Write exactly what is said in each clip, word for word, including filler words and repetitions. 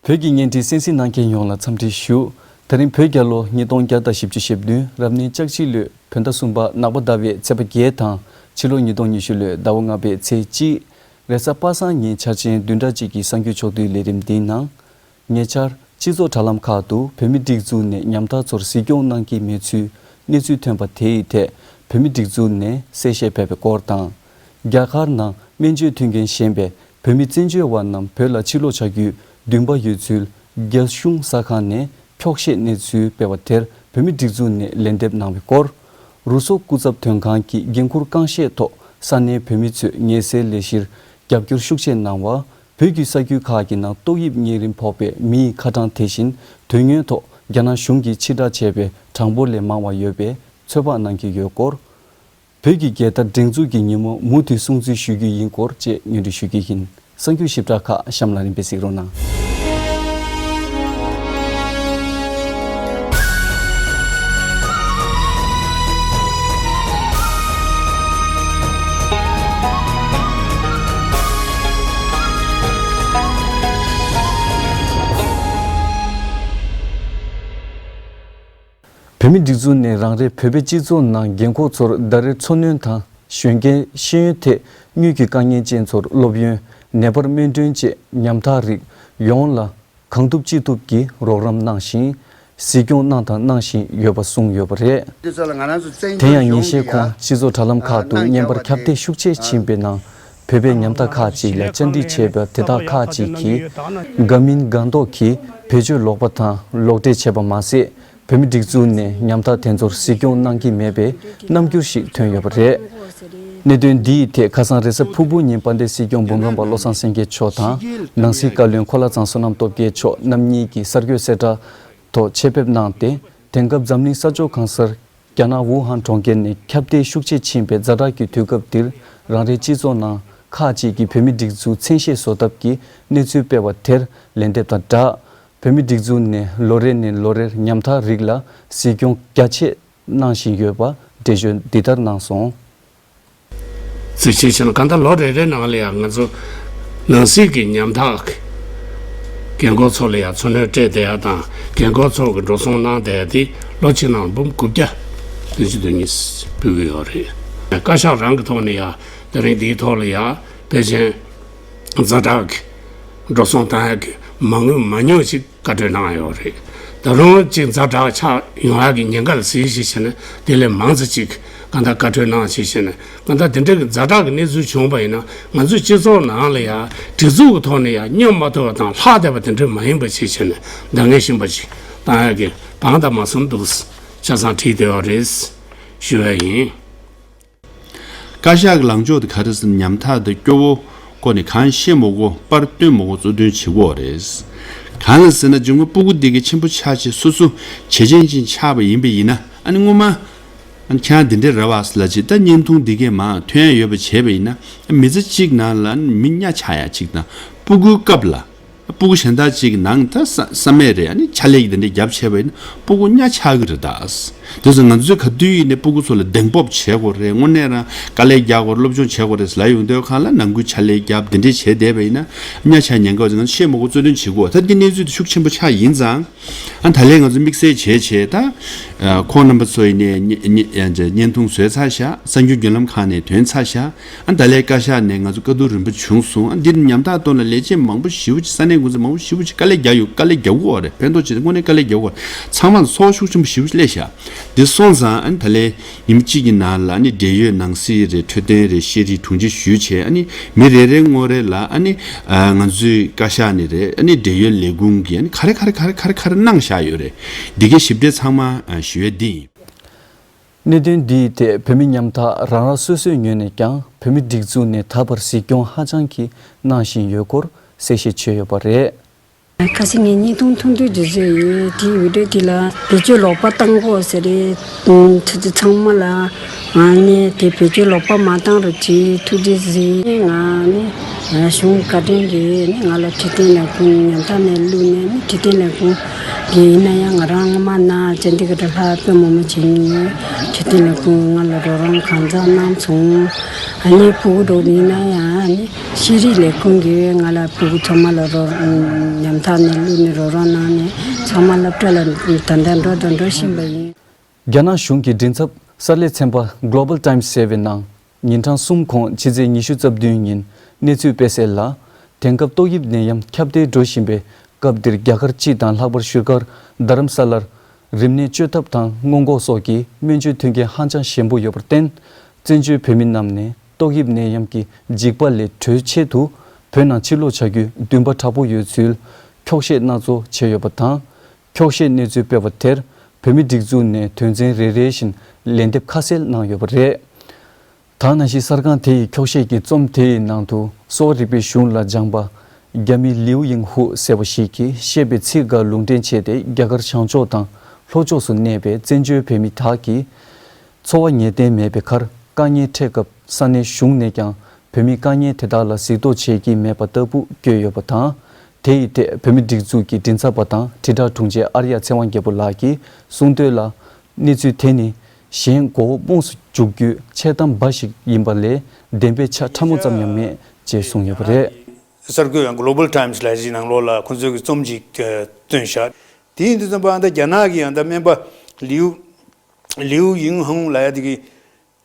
བོད་ཀྱི་བརྙན་འཕྲིན་གསན་གཟིགས་གནང་མཁན་ཡོངས་ལ་འཚམས་འདྲི་ཞུ། ད་རིང་བོད་རྒྱལ་ལོ་ཉིས་སྟོང་བརྒྱ་དང་བཞི་བཅུ་ཞེ་བདུན་རབ་གནས་ལྕགས་བྱི་ལོའི་བོད་ཟླ་གསུམ་པ་ནག་པ་ཟླ་བའི་ཚེས་པ་བརྒྱད་དང་ཕྱི་ལོ་ཉིས་སྟོང་ཉི་ཤུ་ལོའི་ཟླ་བ་ལྔ་པའི་ཚེས་གཅིག་རེས་གཟའ་པ་སངས་ཉིན་འཆར་ཅན་བདུན་ཕྲག་གཅིག་གི་གསར་འགྱུར་ཕྱོགས་བསྡུས་ལས་རིམ་འདིའི་ནང་། ཉེ་ཆར་སྤྱི་ཚོགས་དྲ་ལམ་ཁག་ཏུ་བོད་མི་སྒྲིག་འཛུགས་ནས་ཉམ་ཐག་ཚོར་གཟིགས་སྐྱོང་གནང་གི་མེད་ཚུལ་གནས་ཚུལ་ཐོན་པ་དེ་ཡི་ཐད་བོད་མི་སྒྲིག་འཛུགས་ནས་གསལ་བཤད་ཕེབས་པའི་སྐོར་དང་། རྒྱ་གར་ནང་སྨན་བཅོས་མཐུན་རྐྱེན་ཞན་པའི་བོད་མི་བཙན་བྱོལ་བ་རྣམས་བོད་ལ་ཕྱིར་ལོག་བྱ་རྒྱུའི་འདུན་པ་ཡོད་ཚུལ་རྒྱ་གཞུང་གསར་ཁང་ནས་འཁྱོག་བཤད་གནས་ཚུལ་སྤེལ་བ་དེར་བོད་མི་སྒྲིག་འཛུགས་ནས་ལན་འདེབས་གནང་བའི་སྐོར། རུ་སོག་སྐུ་ཚབ་དོན་ཁང་གི་འགན་འཁུར་རྐང་བཤེར་ཐོག་ས་གནས་བོད་མི་ཚོས་ངལ་སེལ་ལས་གཞིར་རྒྱབ་སྐྱོར་ཤུགས་ཆེ་གནང་བ། བོད་ཀྱི་ས་ཁུལ་ཁག་གི་ནང་ཏོག་དབྱིབས་གཉན་རིམས་ཕོག་པའི་མིའི་ཁ་གྲངས་དེ་བཞིན་དོན་དངོས་ཐོག་རྒྱ་ནག་གཞུང་གིས་ཕྱིར་བསྒྲགས་བྱས་པའི་གྲངས་འབོར་ལས་མང་བ་ཡོད་པའི་ཚོད་དཔག་གནང་གི་ཡོད་སྐོར། བོད་ཀྱི་རྒྱལ་དར་སྒྲེང་འཛུགས་ཀྱི་ཉིན་མོ་མུ་མཐུད་སྲུང་བརྩི་ཞུ་རྒྱུ་ཡིན་སྐོར་བཅས་སྙན་སྒྲོན་ཞུ་རྒྱུ་ཡིན། གསར་འགྱུར་ཞིབ་ཕྲ་ཁག་གཤམ་ལ་རིམ་པས་གཟིགས་རོགས་གནང་། བོད་མི་སྒྲིག་འཛུགས་ནས་རང་རེའི་བོད་པའི་སྤྱི་ཚོགས་ནང་རྒན་འཁོགས་ཚོར་ཟླ་རེར་འཚོ་སྣོན་དང་གཞོན་སྐྱེས་ཤེས་ཡོན་ཐད་དངུལ་གྱི་དཀའ་ངལ་ཅན་ཚོར་སློབ་ཡོན། ནད་པར་སྨན་སྒྲོན་བཅས་ཉམ་ཐག་རིགས་ཡོངས་ལ་གང་ཐུབ་ཅི་ཐུབ་ཀྱིས་རོགས་རམ་གནང་ཞིང་། གཟིགས་སྐྱོང་གནང་དང་གནང་བཞིན་ཡོད་པ་གསུངས་ཡོད་པ་རེད། དེ་ཡང་ཉིན་ཤས་གོང་སྤྱི་ཚོགས་དྲ་ལམ་ཁག་ཏུ་བརྙན་པར་ཁྱབ་གདལ་ཤུགས་ཆེ་ཕྱིན་པའི་ནང་། བོད་པའི་ཉམ་ཐག་ཁག་ཅིག་ལ་བཅར་འདྲི་བྱས་པ་དེ་དག་ཁག་ཅིག་གིས། དགའ་མིན་དགའ་མདོག་གིས་བེད་སྤྱོད་ལོག་པ་དང་ལོག་འགྲེལ་བྱས་པ་མ་ཟད། བོད་མི་སྒྲིག་འཛུགས་ནས་ཉམ་ཐག་དེ་ཚོར་གཟིགས་སྐྱོང་གནང་གི་མེད་པའི་རྣམ་འགྱུར་ཞིག་ཐོན་ཡོད་པ་རེད། གནད་དོན་འདིའི་ཐད་ཁ་སང་རེས་གཟའ་ཕུར་བུ་ཉིན་དཔལ་ལྡན་སྲིད་སྐྱོང་འབུམ་རམས་པ་བློ་བཟང་སེང་གེ་མཆོག་དང་ནང་སྲིད་བཀའ་བློན་འཁོར་ལག་ཚང་བསོད་ནམས་སྟོབས་རྒྱལ་མཆོག་རྣམ་གཉིས་ཀྱིས་གསར་འགོད་གསལ་བསྒྲགས་ཐོག་ཆེད་ཕེབས་གནང་སྟེ། དེང་སྐབས་འཛམ་གླིང་ས་ཕྱོགས་གང་སར་རྒྱ་ནག་ཝུ་ཧན་གྲོང་ཁྱེར་ནས་ཁྱབ་གདལ་ཤུགས་ཆེ་ཕྱིན་པའི་ཛ་དྲག་གི་དུས་སྐབས་འདིར་རང་རེའི་སྤྱི་ཚོགས་ནང་ཁག་ཅིག་གིས་བོད་མི་སྒྲིག་འཛུགས་མཚན་ཤས་བཟོ་ཐབས་ཀྱི་གནས་ཚུལ་སྤེལ་བ་དེར་ལན་འདེབས་དང་སྦྲགས། བོད་མི་སྒྲིག་འཛུགས་ནས་ལོ་རེ་ནས་ལོ་རེར་ཉམ་ཐག་རིགས་ལ་གཟིགས་སྐྱོང་རྒྱ་ཆེ་གནང་བཞིན་ཡོད་པ་འགྲེལ་བརྗོད་འདི་ལྟར་གནང་སོང་། གཟིགས་ཆེན་ཆེན་གང་ལྟར་ལོ་རེ་རེའི་ནང་ལ་ཡང་ང་ཚོ་ནང་སྲིད་ཀྱི་ཉམ་ཐག་རྒན་འཁོགས་ཚོ་ལ་ཡང་འཚོ་སྣོན་སྤྲད་བསྡད་ཡ་དང་རྒན་འཁོགས་ཚོ་གི་འགྲོ་སོང་གནང་བསྡད་ཡ་དེ་ལོ་གཅིག་ནང་འབུམ་དགུ་བརྒྱ་བདུན་ཅུ་དོན་གཉིས་ཕུལ་གྱི་ཡོད་རེད། བཀའ་ཤག་རང་གི་ཐོག་ནས་ཡང་དེ་རིང་འདིའི་ཐོག་ལ་ཡང་ཕལ་ཆེར་ཛ་དྲག་གི་འགྲོ་སོང་བཏང་ཡ་གི་མ་དངུལ་མ་ཉུང་ཞིག་བཀའ་འཁྲོལ་གནང་ཡོད་རེད། ད་རུང་གཅིག་ཛ་དྲག་ཆགས་ཡོང་ཡག་གི་ཉེན་ཁ་ལ་གཟིགས་ཞིག་བྱས་ན་དེ་ལས་མང་ཙམ་ཅིག་གང་ལྟར་བཀའ་འཁྲོལ་གནང་ཞིག་བྱས་ན་གང་ལྟར་དེ་འདྲ་གི་ཛ་དྲག་གི་གནས་ཚུལ་བྱུང་བ་ཡིན་ན་ང་ཚོའི་སྤྱི་ཚོགས་ནང་ལ་ཡང་སྒྲིག་འཛུགས་ཀྱི་ཐོག་ནས་ཡང་སྙོམས་མ་ཐུབ་པ་དང་ལྷག་བསྡད་པ་དེ་འདྲ་མ་ཡིན་པ་ཞིག་བྱས་ན་འདང་ངེས་ཤིང་པ་ཅིག་བཏང་ཡག་གི་བང་དང་མ་སོང་འདུག་ཆ་ཚང་བྲིས་བསྡད་ཡོད་རེད་ཞུ་བ་ཡིན། བཀའ་ཤག་གི་ལངས་ཕྱོགས་དེ་ག་རེ་ཟེར་ན་ཉམ་ཐག་དང་སྐྱོ་བོ་སྐོར་ནས་གང་ཤེས་མ་དགོས་པར་སྟོན་མ་དགོས་གཙོ་འདོན་བྱེད་དགོས་རེད། གང་ལ་ཟེར་ན་སྦྱིན་པ་སྤུ་གུ་འདི་གའི་ཆེན་པོ་ཆགས་ཆེ་སོ་སོ་བྱེད་ཅན་ཅིག་ཆགས་པ་ཡིན་པ་ཡིན་ན་ཨ་ནི་སྔོན་མ་ཨ་ནི་ཁྱེད་རང་འདི་འདྲས་རེད་བ་ལ་ཅིག་ད་བརྙན་ཐུང་འདི་གའི་མར་ཐོན་ཡ་ཡོད་པ་བྱས་པ་ཡིན་ན་མི་ཚེ་གཅིག་ནང་ལ་ཨ་ནི་མི་གཉའ་ཆགས་ཡ་གཅིག་དང་སྤུ་གུའི་སྐབས་ལ། སྤུ་གུ་གཞན་དག་ཅིག་གི་ནང་ད་ས་ས་མེད་རེད་ཨ་ནི་ཕྱག་ལས་ཀྱི་དེ་འདྲ་རྒྱབ་བྱས་པ་ཡིན་ན་སྤུ་གུ་གཉའ་ཆགས་ཀྱི་རེད་ད། དེ་ཚོ་ང་ཚོས་ག་དུས་ཡིན་ནའི་སྤུ་གུ་ཚོ་ལ་གདེང་སྤོབས་བྱེད་དགོས་རེད་དངོས་གནས་རང་དཀའ་ལས་རྒྱག་དགོས་རེད་སློབ་སྦྱོང་བྱེད་དགོས་རེད་ལབ་ཡོང་དུས་གང་ལ་ནང་ཁུལ་ཕྱག་ལས་རྒྱབ་དེ་འདྲས་བྱས་བསྡད་པ་ཡིན་ན་གཉའ་ཆགས་ཉེན་ཁ་ང་ཚོ་ཤེས་མ་དགོས་གཙོ་འདོན་བྱེད་དགོས་ད་འདི་གནས་ཚུལ་དེ་ཤུགས་ཆེན་པོ་ཆགས་ཡིན་ཙང་། ཨ་ད་ལས་ང་ཚོ་དམིགས་བསལ་བྱས་བྱས་ད། ཁོང་རྣམ་པ་ཚོ་ཡིན་ནའི་བརྙན་ཐུང་བཟོས་ཚར་ཤག་གསར་འགྱུར་བརྒྱུད་ལམ་ཁག་ནས་ཐོན་ཚར་ཤག་ཨ་ད་ལས་བཀའ་ཤག་ནས་ང་ཚོ་བཀའ་བསྡུར་རིམ་པ་བྱུང་སོང་ཨ་འདིར་ཉམ་ཐག་ཐོག་ལ་ལས་བྱེད་མང་པོ་ཞེ་པོ་ཅིག་ས་གནས་འགོ་འཛིན་མང་པོ་ཞེ་པོ་ཅིག་དཀའ་ལས་རྒྱག་ཡོད་དཀའ་ལས་རྒྱག་གི་ཡོད་རེད་ཕན་ཐོགས་ཆེ་དངོས་གནས་དཀའ་ལས་རྒྱག་གི་ཡོད་རེད་ཚང་མ་ལ་ཚོར་བ་ཤུགས་ཆེན་པོ་ཞེ་པོ་ཅིག་སླེབས་ཤག་འདི་སོང་ཙང་ཨ་ད་ལས་ཉིན་གཅིག་གི་ནང་ལ་ཨ་ནི་འབྲེལ་ཡོད་ནང་སྲིད་རེད་འཕྲོད་བསྟེན་རེད་ཤེས་རིག་དྲུང་ཆེ་ཞུས་བྱས་ཨ་ནི་མི་རེ་རེ་ངོ་རེ་ལ་ཨ་ནི་ང་ཚོའི་བཀའ་ཤག་ནས་རེད་ཨ་ནི་འབྲེལ་ཡོད་ལས་ཁུངས་ཀྱིས་ཨ་ནི་ག་རེ་ག་རེ་ག་རེ་ག་རེ་ག་རེ་གནང་བཞག་ཡོད་རེད་འདི་གའི་ཞིབ་ཕྲ་ཚང་མ་ཞུ་ཡས་འདི་ཡིན། གནད་དོན་འདིའི་ཐད་བོད་མི་ཉམ་ཐག་རང་རང་སོ་སོའི་ངོས་ནས་ཀྱང་བོད་མི་སྒྲིག་འཛུགས་ནས་ད་བར་གཟིགས་སྐྱོང་ཧ་ཅང་གིས་གནང་བཞིན་ཡོད་སྐོར་གསལ་བཤད་བྱས་ཡོད་པ་རེད། ཁ་སང་ངས་བརྙན་ཐུང་ཐུང་ཐུང་ཅིག་བཟོས་ཡོད། དེའི་བི་ཌིའོ་དེ་ལ་བེད་སྤྱོད་ལོག་པ་བཏང་དགོས་ཟེར་རེད། ཐུགས་རྗེ་ཚང་མ་ལ་ཨ་ནི་དེ་བེད་སྤྱོད་ལོག་པ་མ་བཏང་རོགས་གྱིས་ཐུགས་རྗེ་གཟིགས། ང་ནི་ གཞུང་བཀའ་དྲིན་གྱིས་ནི་ང་ལ་ཁྲི་སྟེང་ལས་ཁུངས་ཉམ་ཐག་ནས་བླུགས་ནས་ནི་ཁྲི་སྟེང་ལས་ཁུངས་ཀྱིས་ཡིན་ན་ཡང་ང་རང་སྔ་མ་ན་ཅན་དེ་ག་ད་ལྷ་དཔོན་མོ་མོ་བྱེད་མྱོང་ཡོད། ཁྲི་སྟེང་ལས་ཁུངས་ང་ལ་རོགས་རམ་གང་འཚམ་གནང་སོང་། ཨ་ནི་ཕྲུ་གུ་འགྲོ་ཡིན་ན་ཡང་ནི་ཤེས་རིག་ལས་ཁུངས་ཀྱིས་ང་ལ་ཕྲུ་གུ་ཚང་མ་ལ་རོགས་ཉམ་ཐག་ནས་བླུགས་ནས་རོགས་རམ་གནང་ནས་ཚང་མ་སློབ་གྲྭ་ལ་ད་ལྟ་འགྲོ་དང་འགྲོ་བཞིན་པ་ཡིན། རྒྱ་ནག་གཞུང་གི་མགྲིན་ཚབ་གསར་ལས་ཚན་པ་Global Times ཟེར་བའི་ནང་ཉིན་གྲངས་གསུམ་གོང་ཕྱི་ཚེས་ཉི་ཤུ་རྩ་བདུན་ཉིན་གནས་ཚུལ་སྤེལ་གསལ་ལ། དེང་སྐབས་ཏོག་དབྱིབས་ནད་ཡམས་ཁྱབ་གདལ་འགྲོ་བཞིན་པའི་སྐབས་འདིར་རྒྱ་གར་སྤྱི་དང་ལྷག་པར་བཞུགས་སྒར་རྡ་རམ་ས་ལར་རིམས་ནད་བཅོས་ཐབས་དང་སྔོན་འགོག་སོགས་ཀྱི་སྨན་བཅོས་མཐུན་རྐྱེན་ཧ་ཅང་ཞན་པོ་ཡོད་པར་བརྟེན། བཙན་བྱོལ་བོད་མི་རྣམས་ནས་ཏོག་དབྱིབས་ནད་ཡམས་ཀྱི་འཇིགས་པ་ལས་གྲོལ་ཆེད་དུ་བོད་ནང་ཕྱིར་ལོག་བྱ་རྒྱུའི་འདུན་པ་དྲག་པོ་ཡོད་ཚུལ་འཁྱོག་བཤད་སྣ་ཚོགས་བྱས་ཡོད་པ་དང་། འཁྱོག་བཤད་གནས་ཚུལ་སྤེལ་བ་དེར་བོད་མི་སྒྲིག་འཛུགས་ནས་དོན་ཚན་རེ་རེ་བཞིན་ལན་འདེབས་ཁ་གསལ་གནང་ཡོད་པ་རེད། ད་ནང་བཞིན་གསར་ཁང་དེ་ཡི་འཁྱོག་བཤད་ཀྱི་རྩོམ་དེ་ཡི་ནང་དུ་གསོ་བ་རིག་པའི་གཞུང་ལ་སྦྱངས་པ་རྒྱ་མི་ལིའུ་ཡིང་ཧུ་ཟེར་བ་ཞིག་གིས་བཤད་པའི་ཚིག་འགའ་ལུང་འདྲེན་བྱས་ཏེ། རྒྱ་གར་བྱང་ཕྱོགས་དང་ལྷོ་ཕྱོགས་སུ་གནས་པའི་བཙན་བྱོལ་བོད་མི་དག་གིས་འཚོ་བ་ངེས་གཏན་མེད་པའི་ཁར་དཀའ་ངལ་འཕྲད་སྐབས་ས་གནས་གཞུང་ནས་ཀྱང་བོད་མིའི་དཀའ་ངལ་དེ་དག་ལ་གཟིགས་རྟོག་བྱེད་ཀྱི་མེད་པ་ལྟ་བུ་བཀོད་ཡོད་པ་དང་། དེ་ཡི་ཐད་བོད་མི་སྒྲིག་འཛུགས་ཀྱི་མགྲིན་ཚབ་པ་དང་དྲིལ་བསྒྲགས་དྲུང་ཆེ་ཨར་ཡ་ཚེ་དབང་རྒྱལ་པོ་ལགས་ཀྱིས་གསུངས་དོན་ལ། གནས་ཚུལ་དེ་ནི་གཞན་མགོ་བོ་རྨོངས་སུ་འཇུག་རྒྱུའི་འཆལ་གཏམ་འབའ་ཞིག་ཡིན་པ་ལས་བདེན་པའི་ཆ་ཕྲ་མོ་ཙམ་ཡང་མེད་ཅེས་གསུངས་ཡོད་པ་རེད། གསར་འགོད་Global Times ལབ་ཡ་ཅིག་ནང་ལོགས་ལ་ཁོང་ཚོས་ཀྱི་རྩོམ་ཅིག་བཏོན་བཞག་དེ་ཡིན་དུས་ཙམ་པ་ཨ་ད་རྒྱ་ནག་གི་ཨ་ད་སྨན་པ་ལིའུ་ལིའུ་ཡིང་ཧུང་ལབ་ཡ་དེ་གི་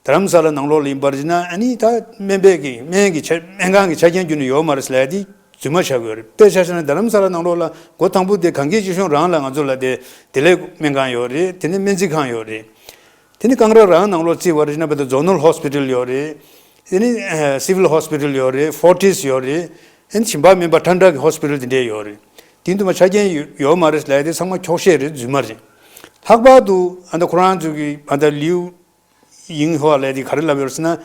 རྡ་རམ་ས་ལ་ནང་ལོགས་ལ་ཡིན་པར་བྱས་ན་ཨ་ནི་ད་སྨན་པའི་གི་སྨན་གྱི་ཆ་སྨན་ཁང་གི་ཆ་རྐྱེན་བརྒྱུད་ནས་ཡོད་མ་རེད་ཟེར་ལབ་ཡ་དེ་རྫུན་མ་ཆགས་ཀྱི་ཡོད་རེད། དཔེ་ཆ་བཞག་ན་རྡ་རམ་ས་ལ་ནང་ལོགས་ལ་འགོ་དང་པོ་དེ་གངས་སྐྱིད་ཆེ་ཆུང་རང་ལ་ང་ཚོ་ལ་དེ་བདེ་ལེགས་སྨན་ཁང་ཡོད་རེད། དེ་ནས་སྨན་རྩིས་ཁང་ཡོད་རེད། དེ་ནི་ཀང་ར་རང་ནང་ལོགས་བརྩིས་པར་བྱས་ན་བོད་དུ་Zonal Hospital ཡོད་རེད། དེ་ནི་Civil Hospital ཡོད་རེད། Fortis ཡོད་རེད། ཨ་ནི་བྱིས་པ་སྨན་པ་ཁྲ་ཁྲ་གི་Hospital དེ་འདྲས་ཡོད་རེད། དེ་འདུ་མ་ཆ་རྐྱེན་ཡོད་མ་རེད་ལབ་ཡ་དེ་ཚང་མ་འཁྱོག་བཤད་རེད། རྫུན་མ་རེད། ལྷག་པར་དུ་ཨ་ད་ཁོ་རང་ཚོ་གི་ཨ་ད་ལིའུ་ཡིང་ཧོ་ལབ་ཡ་དེ་ག་རེ་ལབ་ཡོད་ཟེར་ན།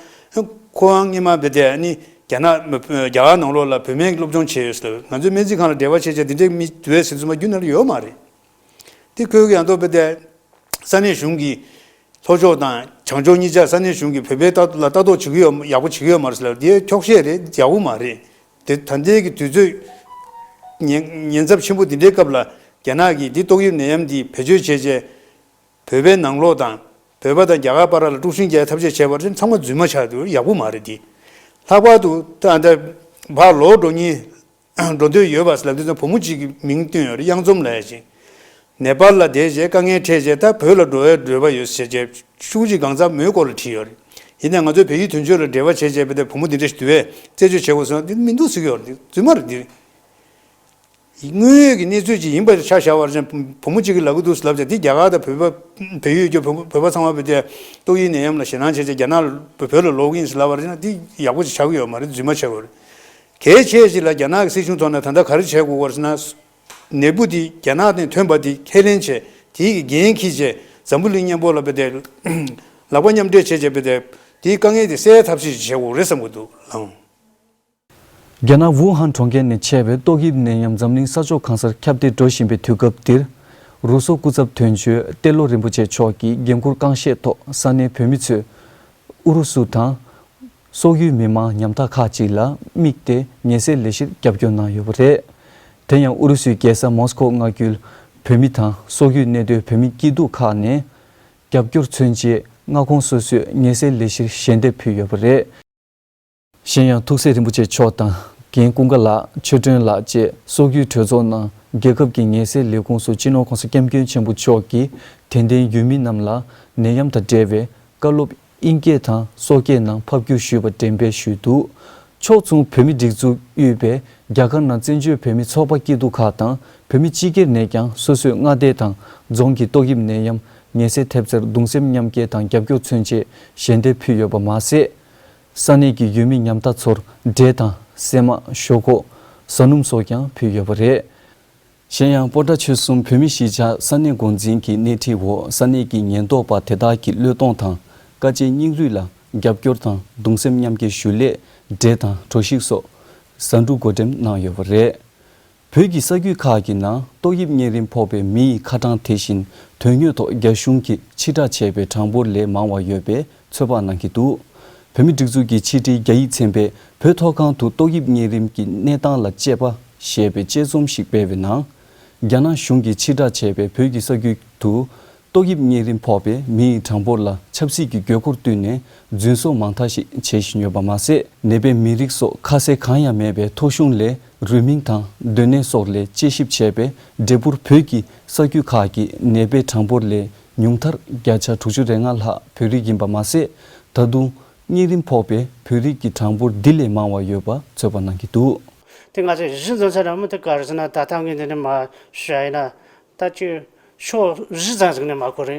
ཁོའང་སྔོན་མ་བོད་དེ་ཨ་ནི་རྒྱ་ནག་རྒྱ་གར་ནང་ལོགས་ལ་བོད་སྨན་གྱི་སློབ་སྦྱོང་བྱས་ཡོད་ཟེར། ང་ཚོའི་སྨན་རྩིས་ཁང་ལ་འབྲེལ་བ་བྱས་བྱས་དེ་འདྲས་མི་འདུག་ཟེར་རྫུན་མ་རྒྱུན་ནས་ཡོད་མ་རེད། དེ་ཁོས་ཀྱང་ཏོ་བོད་དེ་ས་གནས་གཞུང་གིས་ལྷོ་ཕྱོགས་དང་བྱང་ཕྱོགས་གཉིས་ཆ་ས་གནས་གཞུང་གིས་བོད་པའི་ལྟ་ལ་ལྟ་རྟོག་བྱེད་ཀྱི་ཡོད་ཡག་པོ་བྱེད་ཀྱི་ཡོད་མ་རེད་ཟེར་ལབ་དེ་འཁྱོག་བཤད་རེད། ཡག་པོ་མ་རེད། དེ་ད་ལྟའི་གི་དུས་ཚོད་ཉེན་ཉེན་ཚབས་ཆེན་པོ་འདི་འདྲའི་སྐབས་ལ་རྒྱ་ནག་གིས་འདི་ཏོག་དབྱིབས་ནད་ཡམས་འདི་བེད་སྤྱོད་བྱས་བྱས་བོད་པའི་ནང་ལོགས་དང་བོད་པ་དང་རྒྱ་གར་བར་ལ་དཀྲུག་ཤིང་རྒྱག་ཐབས་ཤེས་བྱས་པ་རེད། ཚང་མ་རྫུན་མ་ཆགས་འདུག་ཡག་པོ་མ་རེད་འདི། ལྷག་པར་དུ་ད་ད་ཕར་ལོག་འགྲོ་མཁན་འགྲོ་འདོད་ཡོད་པ་ཟེར་ལབ་དུས་ཙམ་བུ་མོ་གཅིག་གི་མིང་བཏོན་ཡོད་རེད། གཡང་འཛོམས་ལབ་ཡ་ཅིག་ནེ་པཱལ་ལ་བསྡད་རྗེས་དཀའ་ངལ་འཕྲད་རྗེས་ད་བོད་ལ་འགྲོ་བའི་འདོད་པ་ཡོད་ཟེར་རྗེས་ཤུགས་ཀྱིས་གང་ཚ་མོའི་སྐོར་ལ་བྲིས་ཡོད་རེད། ཡིན་ནའི་ང་ཚོའི་བལ་ཡུལ་དོན་གཅོད་ལ་འབྲེལ་བ་བྱས་རྗེས་བོད་དེ་བུ་མོ་འདི་འདྲ་ཞིག་འདུག་བས་རྩད་གཅོད་བྱེད་དགོས་ཟེར་ན་འདི་མི་འདུག་ཟེར་གྱི་ཡོད་རེད། འདི་རྫུན་མ་རེད་འདི། དངོས་ཡོད་ཀྱི་གནས་ཚུལ་ཅིག་ཡིན་པ་ཆ་བཞག་པར་བྱས་བུ་མོ་གཅིག་གིས་ལབ་ཀྱི་འདུག་ཟེར་ལབ་བྱས་འདི་རྒྱ་གར་དང་བོད་པ་བལ་ཡུལ་གྱི་བོད་པ་བོད་པ་ཚང་མ་བོད་དེ་ཏོག་དབྱིབས་ནད་ཡམས་ལ་ཞེད་སྣང་བྱས་རྗེས་རྒྱ་ནག་ལ་བོད་ལ་ལོག་གི་ཡིན་ཟེར་ལབ་པར་བྱས་ན་འདི་ཡག་པོ་ཅིག་ཆགས་ཀྱི་ཡོད་མ་རེད། རྫུན་མ་ཆགས་ཀྱི་ཡོད་རེད། གལ་ཆེ་ཞིག་ལ་རྒྱ་ནག་གི་སྲིད་གཞུང་ཐོག་ནས་ད་ལྟ་ག་རེ་བྱེད་དགོས་པ་རེད་ཟེར་ན། ནད་འབུ་འདི་རྒྱ་ནག་ནས་ཐོན་པ་འདི་ཁས་ལེན་བྱས་དེའི་གི་འགན་འཁྱེར་བྱས་འཛམ་བུ་གླིང་མཉམ་པོ་ལ་བོད་དེ་ལག་པ་མཉམ་འབྲེལ་བྱས་བྱས་བོད་དེ་དེའི་དཀའ་ངལ་དེ་སེལ་ཐབས་ཤེས་ཤིག་བྱེད་དགོས་རེད་བསམ་གྱི་འདུག་ལགས། རྒྱ་ནག་ཝུ་ཧན་གྲོང་ཁྱེར་ནས་མཆེད་པའི་ཏོག་དབྱིབས་ནད་ཡམས་འཛམ་གླིང་ས་ཕྱོགས་གང་སར་ཁྱབ་གདལ་འགྲོ་བཞིན་པའི་དུས་སྐབས་འདིར། རུ་སོ་སྐུ་ཚབ་དོན་གཅོད་ཏེ་ལོ་རིན་པོ་ཆེ་མཆོག་གིས་འགན་འཁུར་རྐང་བཞེས་ཐོག་ས་གནས་བོད་མི་ཚོས་ཨུ་རུ་སུ་དང་། སོག་ཡུལ་མི་མང་ཉམ་ཐག་ཁག་ཅིག་ལ་དམིགས་ཏེ་ངལ་སེལ་ལས་གཞིར་རྒྱབ་སྐྱོར་གནང་ཡོད་པ་རེད། དེ་ཡང་ཨུ་རུ་སུའི་རྒྱལ་ས་མོ་སི་ཁོ་མངའ་ཁུལ་བོད་མི་དང་སོག་ཡུལ་གནས་སྡོད་བོད་མི་སྐྱིད་སྡུག་ཁག་ནས། རྒྱབ་སྐྱོར་མཚོན་ཆེད་མངའ་ཁོངས་སོ་སོའི་ངལ་སེལ་ལས་གཞིར་ཞལ་འདེབས་ཕུལ་ཡོད་པ་རེད། གཞན་ཡང་ཐུགས་སྲས་རིན་པོ་ཆེ་མཆོག་དང་རྒན་ཀུན་དགའ་ལགས། ཆོས་སྒྲོན་ལགས་བཅས་སོག་ཡུལ་གྲོས་ཚོགས་ནང་རྒྱལ་ཁབ་ཀྱི་ངལ་སེལ་ལས་ཁུངས་སུ་སྤྱི་ནོར་༸གོང་ས་༸སྐྱབས་མགོན་ཆེན་པོ་མཆོག་གིས་དད་ལྡན་ཡུལ་མི་རྣམས་ལ་ནད་ཡམས་དང་འབྲེལ་བའི་བཀའ་སློབ་དབྱིན་སྐད་དང་སོག་སྐད་ནང་ཕབ་བསྒྱུར་ཞུས་པ་འགྲེམས་སྤེལ་ཞུས་འདུག་ཕྱོགས་མཚུངས་བོད་མི་སྒྲིག་འཛུགས་དབུས་པའི་རྒྱ་གར་ནང་བཙན་བྱོལ་བོད་མི་ཚོགས་པ་སྐྱིད་སྡུག་ཁག་དང་བོད་མི་སྤྱི་སྒེར་ནས་ཀྱང་སོ་སོའི་མངའ་སྡེ་དང་རྫོང་གི་ཏོག་དབྱིབས་ནད་ཡམས་ངལ་སེལ་ཐེབས་རྩར་གདུང་སེམས་མཉམ་སྐྱེད་དང་རྒྱབ་སྐྱོར་མཚོན་ཆེད་ཞལ་འདེབས་ཕུལ་ཡོད་པ་མ་ཟད། ས་གནས་ཀྱི་ཡུལ་མི་ཉམ་ཐག་ཚོར་འབྲས་དང་སྲན་མ། ཞོག་ཁོག་བཟའ་སྣུམ་སོགས་ཀྱང་ཕུལ་ཡོད་པ་རེད། གཞན་ཡང་སྤོ་བྲ་ཆོལ་གསུམ་བོད་མི་གཞིས་ཆགས་ས་གནས་འགོ་འཛིན་གྱི་སྣེ་ཁྲིད་འོག་ས་གནས་ཀྱི་ཉེན་རྟོག་པ་དེ་དག་གི་བློས་གཏོང་དང་དཀའ་སྤྱད་སྙིང་རུས་ལ་རྒྱབ་སྐྱོར་དང་གདུང་སེམས་མཉམ་སྐྱེད་ཞུ་སླད་འབྲས་དང་གྲོ་ཞིབ་སོགས་ཟ་འབྲུ་བགོ་འགྲེམས་གནང་ཡོད་པ་རེད། བོད་ཀྱི་ས་ཁུལ་ཁག་གི་ནང་ཏོག་དབྱིབས་གཉན་རིམས་ཕོག་པའི་མི་ཡི་ཁ་གྲངས་དེ་བཞིན་དོན་དངོས་ཐོག་རྒྱ་གཞུང་གིས་ཕྱིར་བསྒྲགས་བྱས་པའི་གྲངས་འབོར་ལས་མང་བ་ཡོད་པའི་ཚོད་དཔག་གནང་གི་འདུག་བོད་མིའི་སྒྲིག་འཛུགས་ཀྱི་ཕྱི་དྲིལ་རྒྱ་ཡིག་ཚན་པས་བོད་མཐོ་སྒང་དུ་ཏོག་དབྱིབས་གཉན་རིམས་ཀྱི་གནས་སྟངས་ལ་དཔྱད་པ་ཞེས་པའི་དཔྱད་རྩོམ་ཞིག་སྤེལ་བའི་ནང་། རྒྱ་ནག་གཞུང་གིས་ཕྱིར་བསྒྲགས་བྱས་པའི་བོད་ཀྱི་ས་ཁུལ་དུ་ཏོག་དབྱིབས་གཉན་རིམས་ཕོག་པའི་མིའི་གྲངས་འབོར་ལ་ཆབ་སྲིད་ཀྱི་དགོས་མཁོར་བསྟུན་ནས་རྫུན་བཟོ་མང་དག་ཞིག་བྱེད་བཞིན་ཡོད་པ་མ་ཟད། ནད་པའི་མི་རིགས་སོགས་ཁ་གསལ་གང་ཡང་མེད་པའི་ཐོ་གཞུང་ལས་རུས་མིང་དང་སྡོད་གནས་སོགས་ལས་དཔྱད་ཞིབ་བྱས་པའི་འབྲས་བུར་བོད་ཀྱི་ས་ཁུལ་ཁག་གི་ནད་པའི་གྲངས་འབོར་ལས་ཉུང་མཐར་བརྒྱ་ཆ་དྲུག་ཅུ་རེ་ལྔ་ལྷག་བོད་རིགས་ཡིན་པ་མ་ཟད། ད་དུང་གཉན་རིམས་ཕོག་པའི་བོད་རིགས་ཀྱི་གྲངས་འབོར་འདི་ལས་མང་བ་ཡོད་པ་ཚོད་དཔག་གནང་གི་འདུག། དེ་ང་ཚོས་གཞི་འཛིན་ས་ར་མི་དེ་ག་རེ་ཟེར་ན། ད་ལྟ་ངས་འདི་ནས་མ་ཞུ་ཡིན་ན། ད་ཅི་ཕྱོགས་བཞི་ཙམ་ཟིག་ནས་མ་གོ་རེ་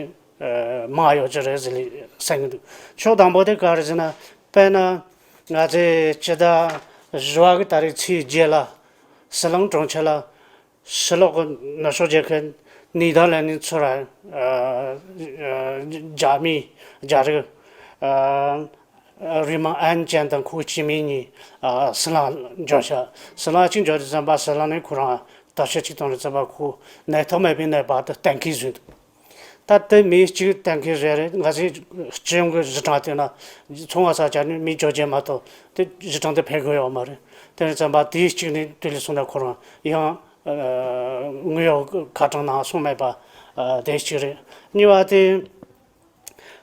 མང་ཡོད་ཀྱི་རེད་ཟེར་ལས་སེང་གི་འདུག། ཕྱོགས་དང་པོ་དེ་ག་རེ་ཟེར་ན། དཔེར་ན་ང་ཚོས་སྤྱི་ཟླ་བཞི་བ་གི་ཏ་རིག་ཚེས་བརྒྱད་ལ་ཟི་ལིང་གྲོང་ཁྱེར་ལ་ཕྱི་ལོགས་ཀྱི་ནུབ་ཕྱོགས་རྒྱལ་ཁབ་ནེ་དར་ལན་ནི་ཚོ་ར་རྒྱ་མི་རྒྱ་རིགས་རུས་མིང་ཨན་ཅན་དང་ཁོ་སྐྱེ་དམན་གཉིས་ཟི་ལིང་འབྱོར་ཤག། ཟི་ལིང་གཅིག་འབྱོར་དུས་ཙམ་པ་ཟི་ལིང་ནས་ཁོ་རང་བརྟག་དཔྱད་གཅིག་བཏང་དུས་ཙམ་པ་ཁོ་ནད་རྟགས་མེད་པའི་ནད་པ་དེ་གཏན་འཁེལ་བཟོས་འདུག། ད་ལྟ་མི་གཅིག་གཏན་འཁེལ་རེད་རེད། ང་ཚོའི་སྤྱི་ཡོངས་ཀྱི་གཞི་གྲངས་དེ་ན་ཚོང་བ་ས་ཆ་ནས་མི་བཅོ་བརྒྱད་མ་གཏོགས་དེ་གཞི་གྲངས་དེ་འཕེལ་དགོས་ཡོད་མ་རེད། དེ་ནས་ཙམ་པ་དེའི་གཅིག་ནས་དུས་ལས་སོང་ན་ཁོ་རང་ཡང་དངོས་ཡོད་ཁ་གྲངས་ནང་སོང་མེད་པ་དེ་གཅིག་རེད། གཉིས་པ་དེ་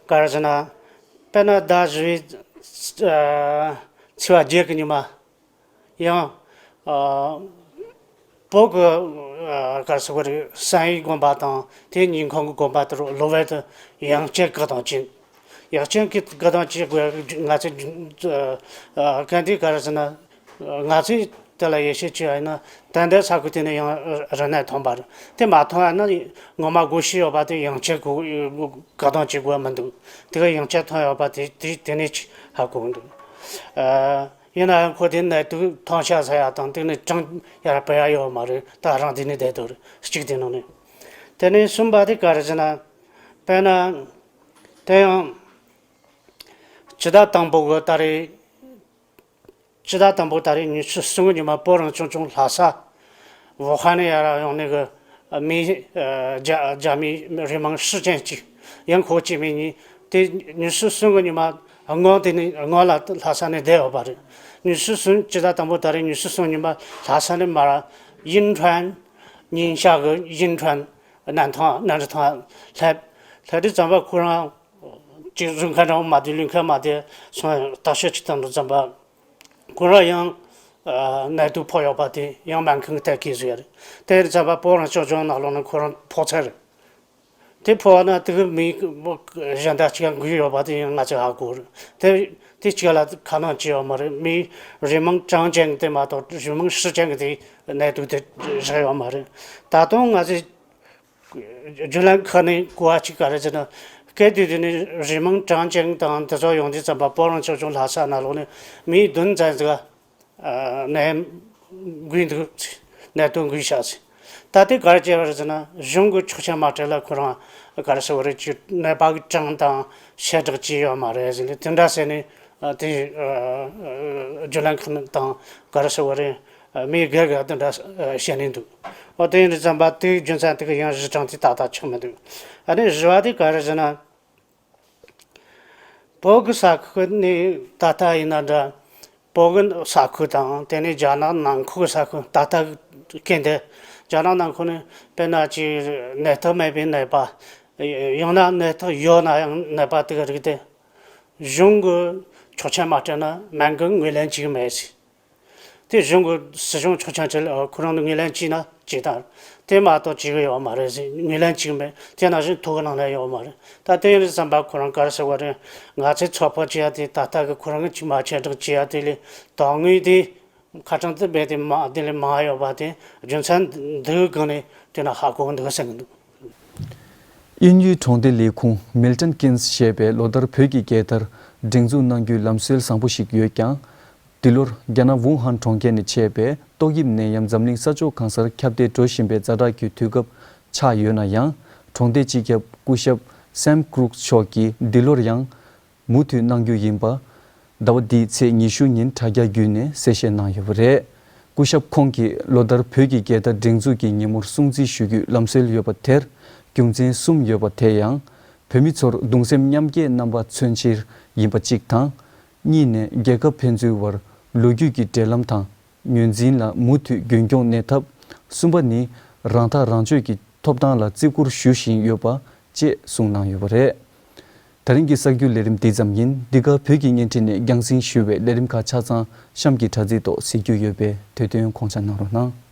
ག་རེ་ཟེར་ན། དཔེར་ན་ཟླ་བཞི་བའི་ཚེས་པ་བརྒྱད་ཀྱི་ཉི་མ། ཡང་། ཨ། བོད་ཀྱི་ཨ། ག་རེ་ཟེར་དགོས་རེད། བསམ་ཡས་དགོན་པ་དང་དེའི་ཉིན་གུང་གི་དགོན་པ་དེར་གློ་བུར་དུ་ཡང་བསྐྱར་བཀག་སྡོམ་བྱས། ཡང་བསྐྱར་གྱི་བཀག་སྡོམ་བྱེད་དགོས། ང་ཚོས་ཨ། ག་འདི་ག་རེ་ཟེར་ན། ང་ཚོས་དེ་ལ་ཡིད་ཆེས་བྱས་ཡིན་ན་ད་ལྟའི་ས་ཁུལ་དེ་ནས་ཡང་རིམས་ནད་ཐོན་པ་རེད། དེ་མ་ཐོན་ཡིན་ན་ངོ་མ་སྒོ་ཕྱེ་ཡོད་པ་དེ་ཡང་བསྐྱར་བཀག་སྡོམ་བྱེད་དགོས་མི་འདུག། དེ་ག་ཡང་བསྐྱར་ཐོན་ཡོད་པ་དེ་དེ་དེ་ནས་ཅིག་ཧ་གོ་འདུག། ཨ། ཡིན་ན་ཡང་ཁོ་དེ་ནས་དུག་ཐོན་ཤག་ཟེར་ཡ་དང་དེ་ནས་གྲངས་ཡར་སྤེལ་ཡ་ཡོད་མ་རེད། ད་རང་དེ་ནས་བསྡད་འདུག་རེད། གཅིག་དེ་ནང་ནས། དེ་ནས་གསུམ་པ་དེ་ག་རེ་ཟེར་ན། དཔེར་ན། དེ་ཡང་། སྤྱི་ཟླ་དང་པོ་གི་ཏ་རིག་སྤྱི་ཟླ་དང་པོ་ཏ་རིག་ཉི་ཤུ་གསུམ་གི་ཉི་མ་བོད་རང་སྐྱོང་ལྗོངས་ལྷ་ས། ཝུ་ཧན་ནས་ཡར་ཡོང་ནས་གི་མི་རྒྱ་རྒྱ་མི་རུས་མིང་ཧྲི་ཅན་གཅིག། ཡང་ཁོ་སྐྱེ་དམན་གཉིས། དེ་ཉི་ཤུ་གསུམ་གི་ཉི་མ་སྔོན་དེ་ནས་སྔོན་ལ་ལྷ་ས་ནས་བསྡད་ཡོད་པ་རེད། ཉི་ཤུ་གསུམ་སྤྱི་ཟླ་དང་པོ་ཏ་རིག་ཉི་ཤུ་གསུམ་ཉི་མ་ལྷ་ས་ནས་མར་ཡིན་ཁྲོན། ཉིན་ཞག་གི་ཡིན་ཁྲོན་གནམ་ཐང་གནམ་གྲུ་ཐང་སླེབས། སླེབས་དུས་ཙམ་པ་ཁོ་རང་ཅིག་རུང་ཁ་རང་མ་དེ་ལུང་ཁ་མ་དེ་སོང་བརྟག་དཔྱད་ཅིག་བཏང་དུས་ཙམ་པ། ཁོ་རང་ཡང་ནད་དུག་ཕོག་ཡོད་པ་དེ་ཡང་སྨན་ཁང་གི་ཐད་ཀྱིས་བཟོས་རེད། དེ་རེད་ཙམ་པ་བོད་རང་སྐྱོང་ལྗོངས་ནང་ལོགས་ནས་ཁོ་རང་ཕོག་ཚར་རེད། དེ་ཕོག་ན་དེ་གི་མི་གཞན་དག་ཅིག་ཡང་འགོས་ཡོད་པ་དེ་ཡང་ང་ཚོས་ཧ་གོ་རེད། དེ་དེ་གཅིག་ལ་ཁ་སྣོན་བྱས་ཡོད་མ་རེད། མི་རུས་མིང་ཀྲང་ཅན་དེ་མ་གཏོགས་རུས་མིང་ཧྲི་ཅན་གྱི་དེ་ནད་དུག་དེ་བཞག་ཡོད་མ་རེད། ད་དུང་ང་ཚོས་རྒྱུན་ལས་ཁག་ནས་གོ་བ་གཅིག་ག་རེ་ཟེར་ན། སྐབས་དེ་དུས་ནས་རུས་མིང་ཀྲང་ཅན་དང་དེ་ཚོ་ཡོང་དུས་ཙམ་པ་བོད་རང་སྐྱོང་ལྗོངས་ལྷ་ས་ནང་ལོགས་ནས་མི་བདུན་ཙམ་ཟིག་ནད་འགོས་འདུག། ནད་དུག་འགོས་ཤག་ཟེར། ད་ལྟའི་ག་རེ་བྱས་པ་རེད་ཟེར་ན། གཞུང་གི་ཆོག་མཆན་མ་སྤྲད་ལ་ཁོ་རང་ག་རེ་ཟེར་བ་རེད། ཅིག་ནད་པ་གི་གྲངས་དང་ཞལ་བསྒྲགས་བྱས་ཡོད་མ་རེད་ཟེར་ནས་དེ་འདྲ་ཟེར་ནས་དེ་རྒྱུན་ལས་ཁག་དང་ག་རེ་ཟེར་བ་རེད། མི་སྒེར་ག་དེ་འདྲ་བཤད་ནས་འདུག། འོ་དེ་ཡིན་དུས་ཙམ་པ་དེའི་རྒྱུ་མཚན་དེ་ག་ཡང་གཞི་གྲངས་དེ་ཏག་ཏག་ཆགས་མི་འདུག། ཨ་ནི་བཞི་བ་དེ་ག་རེ་ཟེར་ན། བོད་ཀྱི་ས་ཁུལ་ནས་ད་ལྟ་ཡིན་ན་འདྲ། བོད་ཀྱི་ས་ཁུལ་དང་དེ་ནས་རྒྱ་ནག་ནང་ཁུལ་གྱི་ས་ཁུལ་ད་ལྟ་གི་རྐྱེན་དེ། རྒྱ་ནག་ནང་ཁུལ་ནས་དཔེར་ན་ཅིག་ནད་རྟགས་མེད་པའི་ནད་པ། ཡང་ན་ནད་རྟགས་ཡོད་ན་ཡང་ནད་པ་དེ་ག་རིགས་དེ། གཞུང་གི་ཆོག་མཆན་མ་སྤྲད་ན་སྨན་ཁང་ངོས་ལེན་བྱེད་ཀྱི་མེད་ཟེར། དེ་གཞུང་གི་སྲིད་གཞུང་ཆོག་མཆན་བྲིས་ལ་ཁོ་རང་ནི་ངོས་ལེན་བྱས་ན་བྱེད་དང་། དེ་མ་གཏོགས་བྱེད་ཀྱི་ཡོད་མ་རེད་ཟེར། ངོས་ལེན་བྱེད་ཀྱི་མེད། དེ་ནང་བཞིན་ཐོ་གི་ནང་ལ་ཡོད་མ་རེད། ད་དེ་ཡིན་དུས་ཙམ་པ་ཁོ་རང་ག་རེ་ཟེར་བ་རེད། ང་ཚོས་ཚོད་དཔག་བྱེད་ཡ་དེ་ད་ལྟ་གི་ཁོ་རང་གི་ཅིག་མ་ཆད་སྒྲིག་བྱེད་ཡ་དེ་ལས་དོན་དངོས་དེ་ཁ་གྲངས་དེ་རྦད་དེ་མང་དེ་ལས་མང་ཡོད་པ་དེ་རྒྱུ་མཚན་འདི་གི་སྒང་ནས་དེ་ན་ཧ་གོ་འདུག་ཟེར་གི་འདུག། དབྱིན་ཡུལ་གྲོང་སྡེ་ལས་ཁུངས་མིལ་ཊོན་ཀིན་སི་ཞེས་པས་ལོ་ལྟར་བོད་ཀྱི་རྒྱལ་དར་སྒྲེང་འཛུགས་གནང་རྒྱུའི་ལམ་སྲོལ་བཟང་པོ་ཞིག་ཡོད་ཀྱང་། འདི་ལོར་རྒྱ་ནག་ཝུ་ཧན་གྲོང་ཁྱེར་ནས་མཆེད་པའི་ཏོག་དབྱིབས་ནད་ཡམས་འཛམ་གླིང་ས་ཕྱོགས་གང་སར་ཁྱབ་གདལ་འགྲོ་བཞིན་པའི་ཛ་དྲག་གི་དུས་སྐབས་ཆགས་ཡོད་ན་ཡང་། གྲོང་སྡེའི་སྤྱི་ཁྱབ་སྐུ་ཞབས་སེམ་ཀྲུག་མཆོག་གིས་འདི་ལོར་ཡང་མུ་མཐུད་གནང་རྒྱུ་ཡིན་པ། ཟླ་བ་འདིའི་ཚེས་ཉི་ཤུ་ཉིན་དྲ་རྒྱ་བརྒྱུད་ནས་གསལ་བཤད་གནང་ཡོད་པ་རེད། སྐུ་ཞབས་ཁོང་གིས་ལོ་ལྟར་བོད་ཀྱི་རྒྱལ་དར་སྒྲེང་འཛུགས་ཀྱི་ཉིན་མོར་སྲུང་བརྩི་ཞུ་རྒྱུའི་ལམ་སྲོལ་ཡོད་པ་དེར་རྒྱུ་མཚན་གསུམ་ཡོད་པ་དེ་ཡང་། བོད་མི་ཚོར་གདུང་སེམས་མཉམ་སྐྱེད་རྣམ་པ་མཚོན་ཕྱིར་ཡིན་པ་གཅིག་དང་། གཉིས་ནས་རྒྱལ་ཁབ་ཕན་ཚུན་དབར་ལོ་རྒྱུས་ཀྱི་འབྲེལ་ལམ་དང་ངོས་འཛིན་ལ་མུ་མཐུད་རྒྱུན་འཁྱོངས་གནས་ཐབས། གསུམ་པ་ནི་རང་ཐག་རང་གཅོད་ཀྱི་ཐོབ་ཐང་ལ་བརྩི་བཀུར་ཞུ་བཞིན་ཡོད་པ་བཅས་གསུངས་གནང་ཡོད་པ་རེད། ད་རིང་གི་གསར་འགྱུར་ལས་རིམ་འདི་ཙམ་ཡིན། འདི་ག་བོད་ཀྱི་བརྙན་འཕྲིན་ནས་རྒྱང་སྲིང་ཞུ་བའི་ལས་རིམ་ཁག་ཆ་ཚང་གཤམ་གྱི་དྲ་ཚིགས་ཐོག་གཟིགས་རྒྱུ་ཡོད་པས་དུས་སྟོན་དགོངས་འཇགས་གནང་རོགས་གནང་།